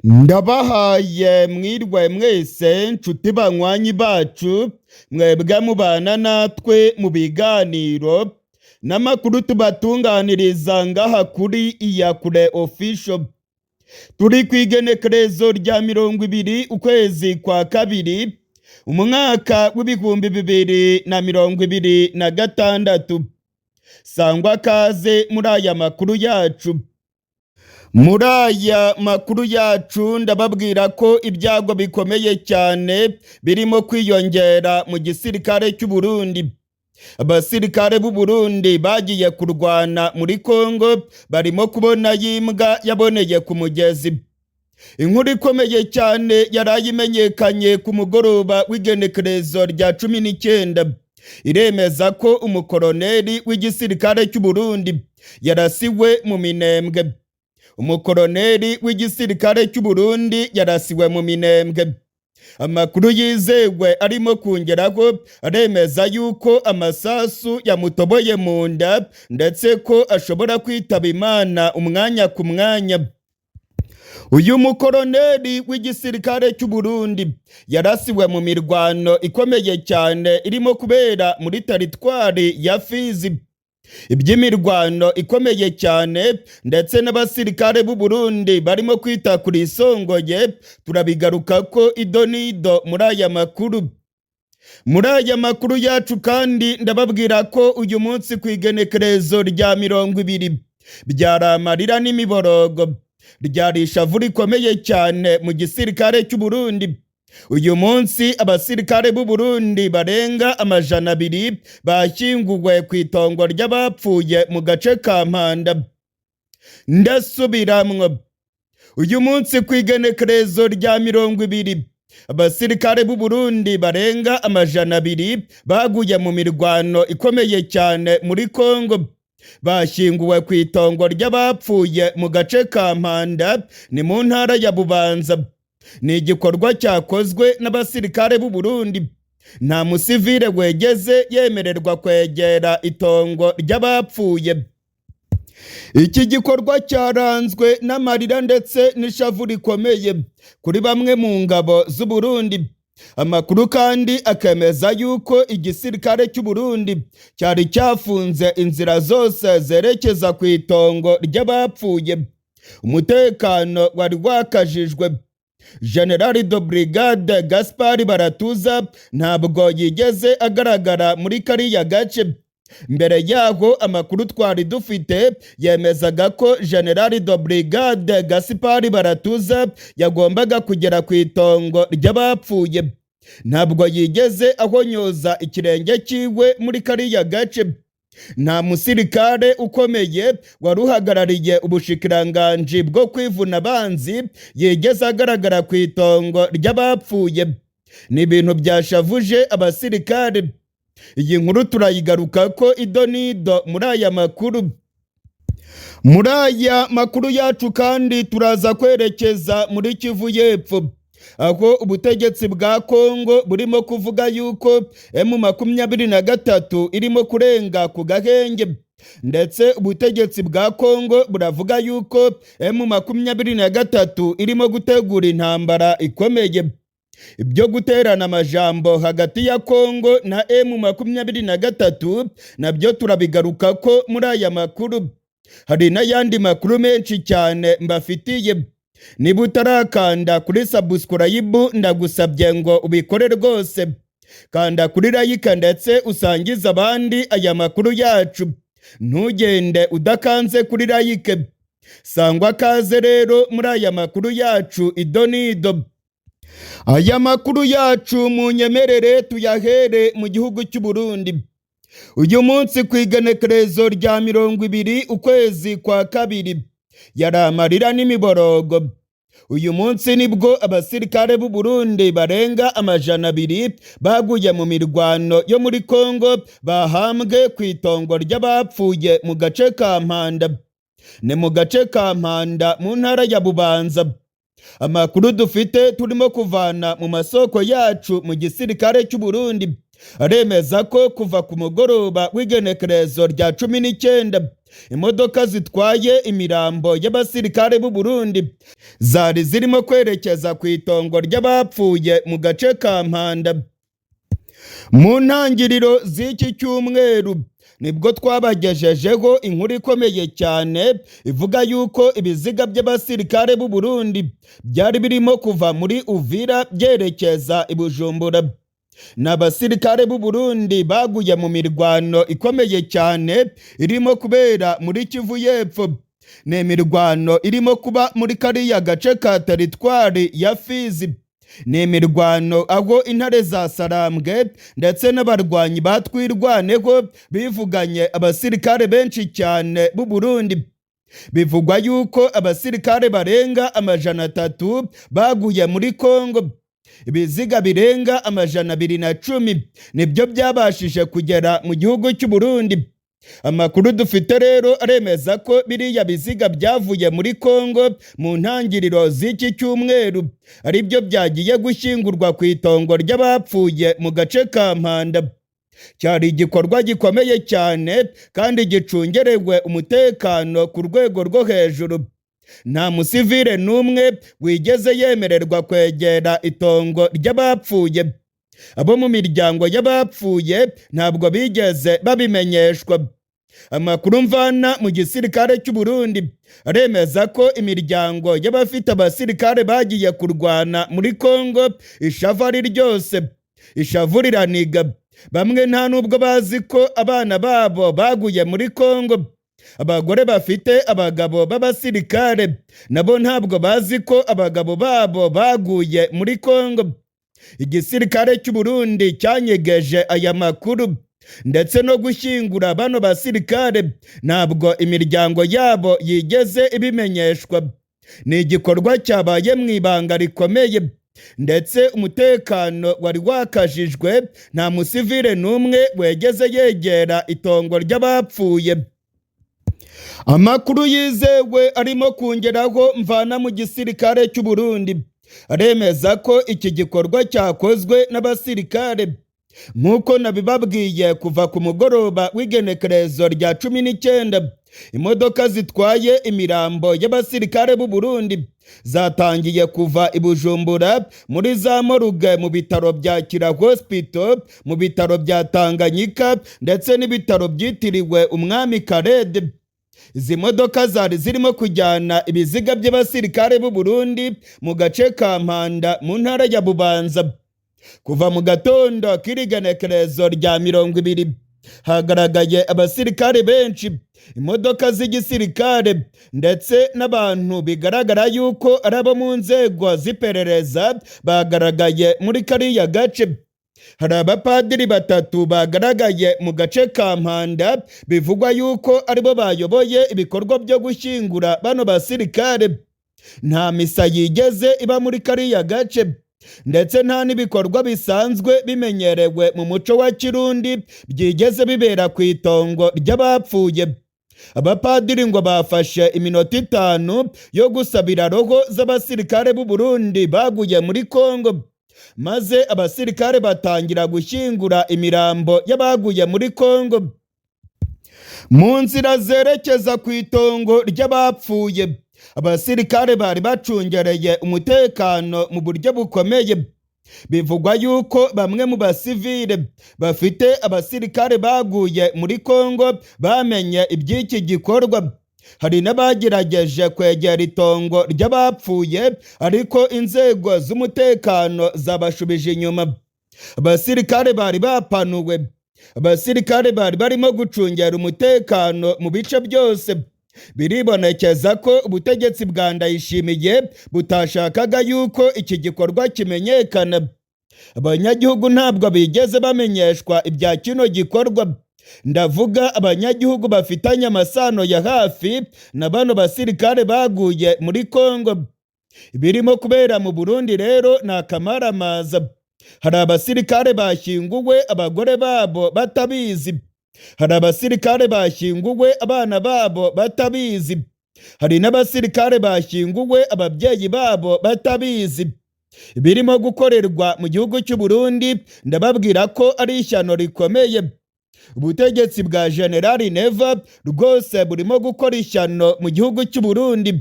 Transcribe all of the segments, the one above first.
Ndabahaye mwirwe mwese nshuti banywanyi bacu, mwebwe mubana natwe mu biganiro n'amakuru tubatunganiriza ngaha kuri Iyakure Official. Turi ku igenekerezo rya 20 ukwezi kwa kabiri, umwaka w'2026. Sangwa kaze muri aya makuru yacu. Muri aya makuru yacu ndababwira ko ibyago bikomeye cyane birimo kwiyongera mu gisirikare cy'u Burundi. Abasirikare b'u Burundi bagiye kurwana muri Kongo barimo kubona y'imbwa yaboneye ku mugezi. Inkuru ikomeye cyane yaraye imenyekanye ku mugoroba w'igenekerezo rya 19 iremeza ko umukoroneri w'igisirikare cy'u Burundi yarasiwe mu Minembwe. Umukoroneri w'igisirikare cy'u Burundi yarasiwe mu Minembwe. Amakuru yizewe arimo kungeraho aremeza yuko amasasu yamutoboye mu nda, ndetse ko ashobora kwitaba Imana umwanya ku mwanya. Uyu mukoroneri w'igisirikare cy'u Burundi yarasiwe mu mirwano ikomeye cyane irimo kubera muri teritwari ya Fizi. Iby'imirwano ikomeye cyane ndetse n'abasirikare b'u Burundi barimo kwita kuri isongoye turabigaruka ko idonido muri aya makuru. Muri aya makuru yacu kandi ndababwira ko uyu munsi ku igenekerezo rya 20 byari amarira n'imiborogo, ryari ishavu rikomeye cyane mu gisirikare cy'u Burundi. Uyu munsi abasirikare b'u Burundi barenga 200 bashyinguwe ku itongo ry'abapfuye mu gace ka Mpanda. Ndasubiramwo, uyu munsi ku igenekerezo rya 20 abasirikare b'u Burundi barenga 200 baguye mu mirwano ikomeye cyane muri Kongo, bashyinguwe ku itongo ry'abapfuye mu gace ka Mpanda, ni mu ntara ya Bubanza. Ni igikorwa cyakozwe n'abasirikare b'u Burundi. Nta musivile wegeze yemererwa kwegera itongo ry'abapfuye. Iki gikorwa cyaranzwe n'amarira ndetse n'ishavu rikomeye kuri bamwe mu ngabo z'u Burundi. Amakuru kandi akemeza yuko igisirikare cy'u Burundi cyari cyafunze inzira zose zerekeza ku itongo ry'abapfuye. Umutekano wari wakajijwe. General de Brigade Gaspard Baratuza ntabwo yigeze agaragara muri kariya gace. Mbere yaho amakuru twari dufite yemezaga ko General de Brigade Gaspard Baratuza yagombaga kugera ku itongo ry'abapfuye. Ntabwo yigeze ahonyoza ikirenge cyiwe muri kariya gace. Nta musirikare ukomeye wari uhagarariye ubushikiranganji bwo kwivuna abanzi yigeze agaragara ku itongo ry'abapfuye. Ni ibintu byashavuje abasirikare. Iyi nkuru turayigaruka ko idonido muri aya makuru. Muri aya makuru yacu kandi turaza kwerekeza muri Kivu y'Epfo, aho ubutegetsi bwa Kongo burimo kuvuga yuko M23 irimo kurenga ku gahenge, ndetse ubutegetsi bwa Kongo buravuga yuko M23 irimo gutegura intambara ikomeye. Ibyo guterana amajambo hagati ya Kongo na M23 nabyo turabigaruka ko muri aya makuru. Hari n'ayandi makuru menshi cyane mbafitiye. Niba utarakanda kuri subscribe, ndagusabye ngo ubikore rwose. Kanda kuri like ndetse usangize abandi aya makuru yacu. Ntugende udakanze kuri like. Sangwa kaze rero muri aya makuru yacu idonido. Aya makuru yacu munyemerere tuyahere mu gihugu cy'u Burundi. Uyu munsi ku igenekerezo rya 20 ukwezi kwa kabiri yari amarira n'imiborogo. Uyu munsi nibwo abasirikare b'u Burundi barenga 200 baguye mu mirwano yo muri Kongo bahambwe ku itongo ry'abapfuye mu gace ka Mpanda. Ni mu gace ka Mpanda mu ntara ya Bubanza. Amakuru dufite turimo kuvana mu masoko yacu mu gisirikare cy'u Burundi aremeza ko kuva ku mugoroba w'igenekerezo rya 19 Imodoka zitwaye imirambo y'abasirikare b'u Burundi zari zirimo kwerekeza ku itongo ry'abapfuye mu gace ka Mpanda. Mu ntangiriro z'iki cyumweru nibwo twabagejejeho inkuru ikomeye cyane ivuga yuko ibiziga by'abasirikare b'u Burundi byari birimo kuva muri Uvira byerekeza i Bujumbura. Ni abasirikare b'u Burundi baguye mu mirwano ikomeye cyane irimo kubera muri Kivu y'Epfo. Ni imirwano irimo kuba muri kariya gace ka teritwari ya Fizi. Ni imirwano aho intare za Sarambwe ndetse n'abarwanyi ba Twirwaneho bivuganye abasirikare benshi cyane b'u Burundi. Bivugwa yuko abasirikare barenga 300 baguye muri Kongo. Ibiziga birenga 210 nibyo byabashije kugera mu gihugu cy'u Burundi. Amakuru dufite rero aremeza ko biriya biziga byavuye muri Kongo mu ntangiriro z'iki cyumweru aribyo byagiye gushyingurwa ku itongo ry'abapfuye mu gace ka Mpanda. Cyari igikorwa gikomeye cyane kandi gicungerewe umutekano ku rwego rwo hejuru. Nta musivile n'umwe wigeze yemererwa kwegera itongo ry'abapfuye. Abo mu miryango y'abapfuye ntabwo bigeze babimenyeshwa. Amakuru mvana mu gisirikare cy'u Burundi aremeza ko imiryango y'abafite abasirikare bagiye kurwana muri Kongo ishavu ari ryose, ishavu riraniga. Bamwe nta nubwo bazi ko abana babo baguye muri Kongo. Abagore bafite abagabo b'abasirikare nabo ntabwo bazi ko abagabo babo baguye muri Kongo. Igisirikare cy'u Burundi cyanyegeje aya makuru, ndetse no gushyingura bano basirikare ntabwo imiryango yabo yigeze ibimenyeshwa. Ni igikorwa cyabaye mu ibanga rikomeye, ndetse umutekano wari wakajijwe, nta musivile n'umwe wegeze yegera itongo ry'abapfuye. Amakuru yizewe arimo kongeraho mvana mu gisirikare cy'u Burundi aremeza ko iki gikorwa cyakozwe n'abasirikare. Nk'uko nabibabwiye, kuva ku mugoroba w'igenekerezo rya 19 imodoka zitwaye imirambo y'abasirikare b'u Burundi zatangiye kuva i Bujumbura muri za morgue, mu bitaro bya Kira Hospital, mu bitaro bya Tanganyika ndetse n'ibitaro byitiriwe Umwami Karede. Izi modoka zari zirimo kujyana ibiziga by'abasirikare b'u Burundi mu gace ka Mpanda mu ntara ya Bubanza. Kuva mu gatondo k'irigenekerezo rya 20 hagaragaye abasirikare benshi, imodoka z'igisirikare ndetse n'abantu bigaragara yuko ari abo mu nzego z'iperereza bagaragaye muri kariya gace. Hari abapadiri batatu bagaragaye mu gace ka Mpanda, bivugwa yuko aribo bayoboye ibikorwa byo gushyingura bano basirikare. Nta misa yigeze iba muri kariya gace, ndetse nta n'ibikorwa bisanzwe bimenyerewe mu muco wa Kirundi byigeze bibera ku itongo ry'abapfuye. Abapadiri ngo bafashe iminota 5 yo gusabira roho z'abasirikare b'u Burundi baguye muri Kongo, maze abasirikare batangira gushyingura imirambo y'abaguye muri Kongo. Mu nzira zerekeza ku itongo ry'abapfuye, abasirikare bari bacungereye umutekano mu buryo bukomeye. Bivugwa yuko bamwe mu basivile bafite abasirikare baguye muri Kongo bamenye iby'iki gikorwa. Hari n'abagerageje kwegera itongo ry'abapfuye, ariko inzego z'umutekano zabashubije inyuma. Abasirikare bari bapanuwe, abasirikare bari barimo gucungera umutekano mu bice byose. Biribonekeza ko ubutegetsi bwa Ndayishimiye butashakaga yuko iki gikorwa kimenyekana. Abanyagihugu ntabwo bigeze bamenyeshwa ibya kino gikorwa. Ndavuga abanyagihugu bafitanye amasano ya hafi na bano basirikare baguye muri Kongo. Birimo kubera mu Burundi rero ni akamaramaza. Hari abasirikare bashyinguwe abagore babo batabizi, hari abasirikare bashyinguwe abana babo batabizi, hari n'abasirikare bashyinguwe ababyeyi babo batabizi. Birimo gukorerwa mu gihugu cy'u Burundi, ndababwira ko ari ishyano rikomeye. Ubutegetsi bwa Generali Neva rwose burimo gukora ishyano mu gihugu cy'u Burundi.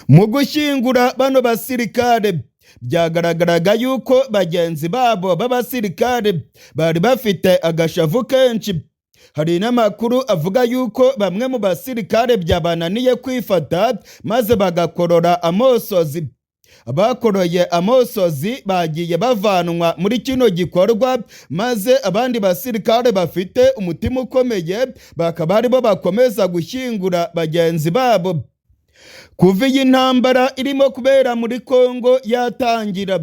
Mu gushyingura bano basirikare, byagaragaraga yuko bagenzi babo b'abasirikare bari bafite agashavu kenshi. Hari n'amakuru avuga yuko bamwe mu basirikare byabananiye kwifata maze bagakorora amosozi. Abakoroye amosozi bagiye bavanwa muri kino gikorwa, maze abandi basirikare bafite umutima ukomeye bakaba aribo bakomeza gushyingura bagenzi babo. Kuva iyi ntambara irimo kubera muri Kongo yatangira,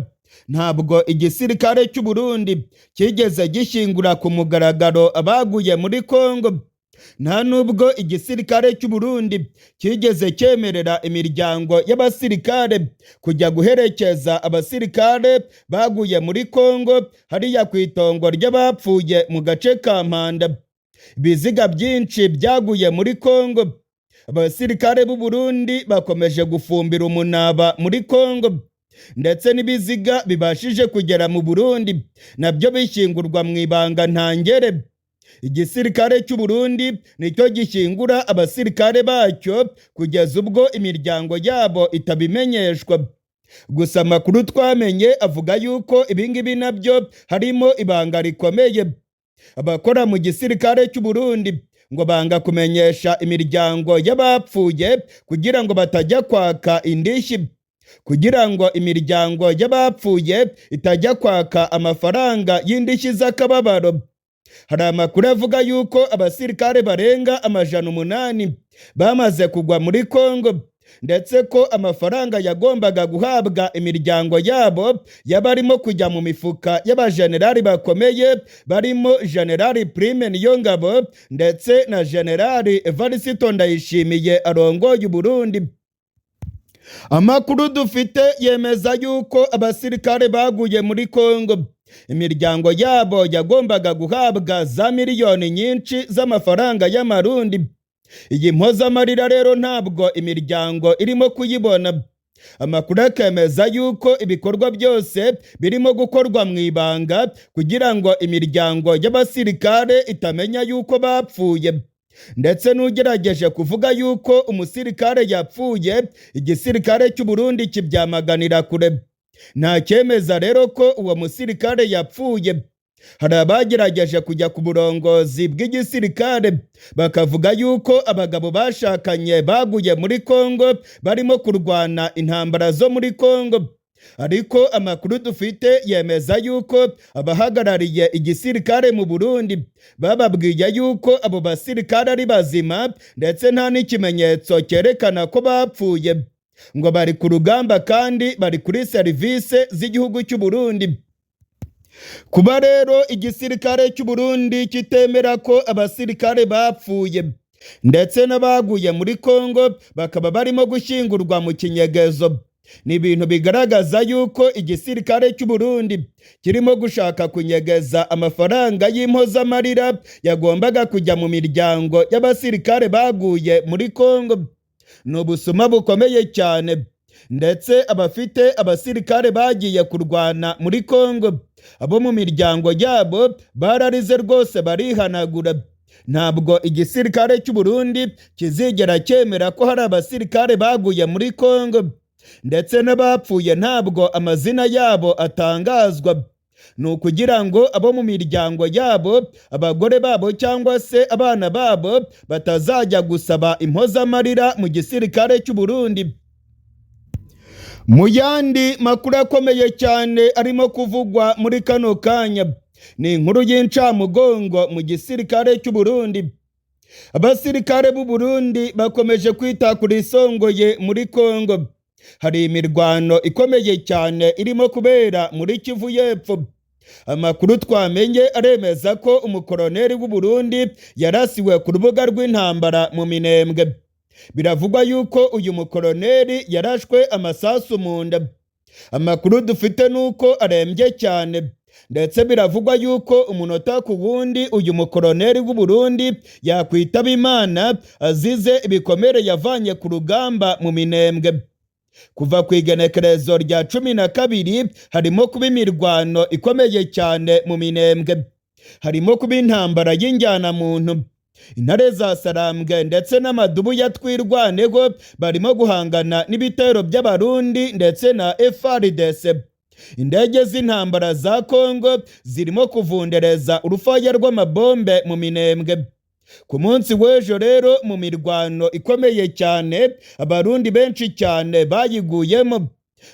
ntabwo igisirikare cy'u Burundi kigeze gishyingura ku mugaragaro abaguye muri Kongo. Nta nubwo igisirikare cy'u Burundi kigeze cyemerera imiryango y'abasirikare kujya guherekeza abasirikare baguye muri Kongo hariya ku itongo ry'abapfuye mu gace ka Mpanda. Ibiziga byinshi byaguye muri Kongo. Abasirikare b'u Burundi bakomeje gufumbira umunaba muri Kongo, ndetse n'ibiziga bibashije kugera mu Burundi nabyo bishyingurwa mu ibanga ntangere. Igisirikare cy'u Burundi nicyo gishyingura abasirikare bacyo kugeza ubwo imiryango yabo itabimenyeshwa. Gusa amakuru twamenye avuga yuko ibingibi nabyo harimo ibanga rikomeye. Abakora mu gisirikare cy'u Burundi ngo banga kumenyesha imiryango y'abapfuye kugira ngo batajya kwaka indishyi, kugira ngo imiryango y'abapfuye itajya kwaka amafaranga y'indishyi z'akababaro. Hari amakuru avuga yuko abasirikare barenga 800 bamaze kugwa muri Kongo, ndetse ko amafaranga yagombaga guhabwa imiryango yabo yaba arimo kujya mu mifuka y'abajenerali bakomeye, barimo Generali Prime Niyongabo ndetse na Generali Evariste Ndayishimiye arongoye Uburundi. Amakuru dufite yemeza yuko abasirikare baguye muri Kongo imiryango yabo yagombaga guhabwa za miliyoni nyinshi z'amafaranga y'amarundi. Iyi mpozamarira rero ntabwo imiryango irimo kuyibona. Amakuru akemeza yuko ibikorwa byose birimo gukorwa mu ibanga kugira ngo imiryango y'abasirikare itamenya yuko bapfuye. Ndetse n'ugerageje kuvuga yuko umusirikare yapfuye, igisirikare cy'u Burundi kibyamaganira kure. Nta cyemeza rero ko uwo musirikare yapfuye. Hari abagerageje kujya ku burongozi bw'igisirikare bakavuga yuko abagabo bashakanye baguye muri Kongo barimo kurwana intambara zo muri Kongo. Ariko amakuru dufite yemeza yuko abahagarariye igisirikare mu Burundi bababwiye yuko abo basirikare ari bazima, ndetse nta n'ikimenyetso cyerekana ko bapfuye, ngo bari ku rugamba kandi bari kuri serivisi z'igihugu cy'u Burundi. Kuba rero igisirikare cy'u Burundi kitemera ko abasirikare bapfuye, ndetse n'abaguye muri Kongo bakaba barimo gushyingurwa mu kinyegezo, ni ibintu bigaragaza yuko igisirikare cy'u Burundi kirimo gushaka kunyegeza amafaranga y'impozamarira yagombaga kujya mu miryango y'abasirikare baguye muri Kongo. Ni ubusuma bukomeye cyane, ndetse abafite abasirikare bagiye kurwana muri Kongo, abo mu miryango yabo bararize rwose barihanagura. Ntabwo igisirikare cy'u Burundi kizigera cyemera ko hari abasirikare baguye muri Kongo, ndetse n'abapfuye ntabwo amazina yabo atangazwa. Ni ukugira ngo abo mu miryango yabo, abagore babo cyangwa se abana babo batazajya gusaba impozamarira mu gisirikare cy'u Burundi. Mu yandi makuru akomeye cyane arimo kuvugwa muri kano kanya, ni inkuru y'incamugongo mu gisirikare cy'u Burundi. Abasirikare b'u Burundi bakomeje kwita kuri isongoye muri Kongo. Hari imirwano ikomeye cyane irimo kubera muri Kivu y'Epfo. Amakuru twamenye aremeza ko umukoroneri w'u Burundi yarasiwe ku rubuga rw'intambara mu Minembwe. Biravugwa yuko uyu mukoroneri yarashwe amasasu mu nda. Amakuru dufite nuko arembye cyane, ndetse biravugwa yuko umunota ku wundi uyu mukoroneri w'u Burundi yakwitaba Imana azize ibikomere yavanye ku rugamba mu Minembwe. Kuva ku igenekerezo rya 12 harimo kuba imirwano ikomeye cyane mu Minembwe. Harimo kuba intambara y'injyanamuntu. Intare za Sarambwe ndetse n'amadubu ya Twirwaneho barimo guhangana n'ibitero by'Abarundi ndetse na FARDC. Indege z'intambara za Kongo zirimo kuvundereza urufaya rw'amabombe mu Minembwe. Ku munsi w'ejo rero, mu mirwano ikomeye cyane, Abarundi benshi cyane bayiguyemo.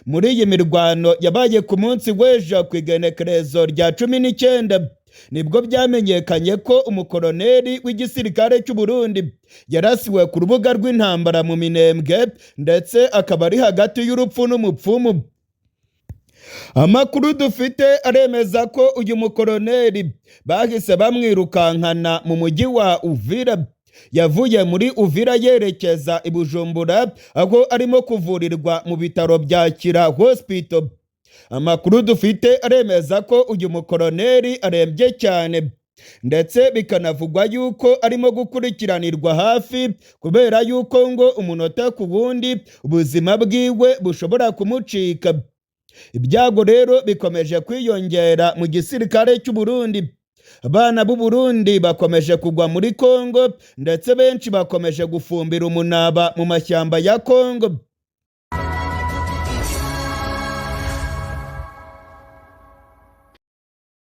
Muri iyi mirwano yabaye ku munsi w'ejo ku igenekerezo rya 19, nibwo byamenyekanye ko umukoroneri w'igisirikare cy'u Burundi yarasiwe ku rubuga rw'intambara mu Minembwe, ndetse akaba ari hagati y'urupfu n'umupfumu. Amakuru dufite aremeza ko uyu mukoroneri bahise bamwirukankana mu mujyi wa Uvira. Yavuye muri Uvira yerekeza i Bujumbura, aho arimo kuvurirwa mu bitaro bya Kira Hospital. Amakuru dufite aremeza ko uyu mukoroneri arembye cyane, ndetse bikanavugwa yuko arimo gukurikiranirwa hafi, kubera yuko ngo umunota ku wundi ubuzima bwiwe bushobora kumucika. Ibyago rero bikomeje kwiyongera mu gisirikare cy'u Burundi. Abana b'u Burundi bakomeje kugwa muri Kongo, ndetse benshi bakomeje gufumbira umunaba mu mashyamba ya Kongo.